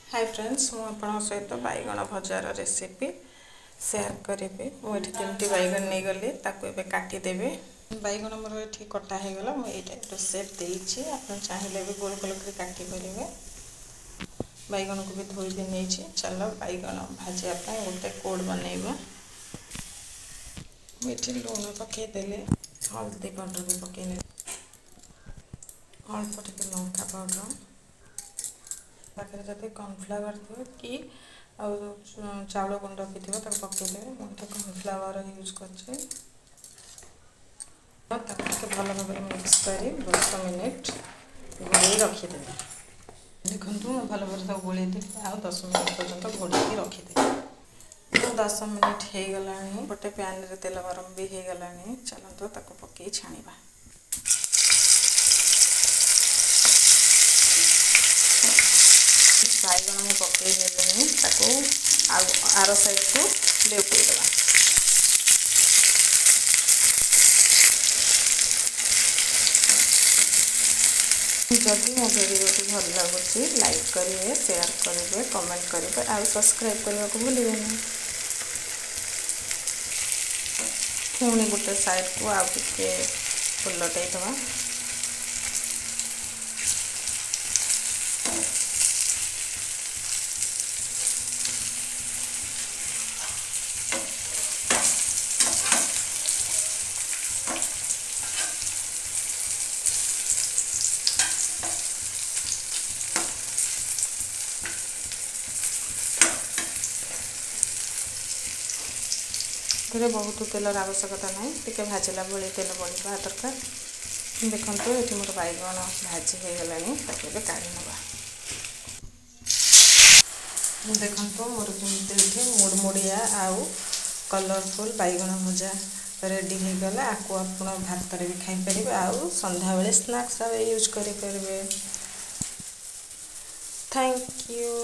High friends, ମୁଁ ଆପଣଙ୍କ ସହିତ ବାଇଗଣ ଭଜାର ରେସିପି ସେୟାର କରିବି। ମୁଁ ଏଠି 3ଟି ବାଇଗଣ ନେଇଗଲି, ତାକୁ ଏବେ କାଟିଦେବି। ବାଇଗଣ ମୋର ଏଠି କଟା ହେଇଗଲା। ମୁଁ ଏଇ ଟାଇପ୍ର ସେପ୍ ଦେଇଛି, ଆପଣ ଚାହିଁଲେ ବି ଗୋଲ ଗୋଲ କରି କାଟିପାରିବେ। ବାଇଗଣକୁ ବି ଧୋଇ ବି ନେଇଛି। ଚାଲ ବାଇଗଣ ଭାଜିବା ପାଇଁ ଗୋଟେ କୋଡ଼ ବନେଇବା। ମୁଁ ଏଠି ଲୁଣ ପକାଇଦେଲି, ହଳଦୀ ପାଉଡ଼ର ବି ପକାଇ ନେଲି, ଅଳ୍ପ ଟିକେ ଲଙ୍କା ପାଉଡ଼ର। ପାଖରେ ଯଦି କର୍ଣ୍ଣଫ୍ଲାୱାର ଥିବ କି ଆଉ ଚାଉଳ ଗୁଣ୍ଡ ବି ଥିବ, ତାକୁ ପକାଇଦେବେ। ମୁଁ ଏଠି କର୍ଣ୍ଣଫ୍ଲାୱାର ୟୁଜ୍ କରିଛି। ତାକୁ ଟିକେ ଭଲ ଭାବରେ ମିକ୍ସ କରି 10 ମିନିଟ୍ ଘୋଡ଼େଇ ରଖିଦେବେ। ଦେଖନ୍ତୁ, ମୁଁ ଭଲ ଭାବରେ ତାକୁ ଗୋଳେଇ ଦେଲି ଆଉ 10 ମିନିଟ୍ ପର୍ଯ୍ୟନ୍ତ ଘୋଡ଼େଇକି ରଖିଦେବି। 10 ମିନିଟ୍ ହେଇଗଲାଣି, ଗୋଟେ ପ୍ୟାନ୍ରେ ତେଲ ଗରମ ବି ହେଇଗଲାଣି। ଚାଲନ୍ତୁ ତାକୁ ପକାଇ ଛାଣିବା। ବାଇଗଣ ମୁଁ ପକାଇ ନେଲିଣି, ତାକୁ ଆଉ ଆର ସାଇଡ଼କୁ ଲେଉଟେଇ ଦେବା। ଯଦି ମୋ ଭିଡ଼ିଓଟି ଭଲ ଲାଗୁଛି, ଲାଇକ୍ କରିବେ, ସେୟାର କରିବେ, କମେଣ୍ଟ କରିବେ ଆଉ ସବସ୍କ୍ରାଇବ୍ କରିବାକୁ ଭୁଲିବେନି। ପୁଣି ଗୋଟେ ସାଇଡ଼କୁ ଆଉ ଟିକେ ଓଲଟେଇ ଦେବା। ଏଥିରେ ବହୁତ ତେଲର ଆବଶ୍ୟକତା ନାହିଁ, ଟିକେ ଭାଜିଲା ଭଳି ତେଲ ପଡ଼ିବା ଦରକାର। ଦେଖନ୍ତୁ, ଏଠି ମୋର ବାଇଗଣ ଭାଜି ହେଇଗଲାଣି, ତାକୁ ଏବେ କାଢ଼ି ନେବା। ଦେଖନ୍ତୁ, ମୋର କେମିତି ଏଠି ମୁଡ଼ମୁଡ଼ିଆ ଆଉ କଲରଫୁଲ୍ ବାଇଗଣ ଭଜା ରେଡ଼ି ହେଇଗଲା। ଆକୁ ଆପଣ ଭାତରେ ବି ଖାଇପାରିବେ ଆଉ ସନ୍ଧ୍ୟାବେଳେ ସ୍ନାକ୍ସ ଭାବେ ୟୁଜ୍ କରିପାରିବେ। Thank you.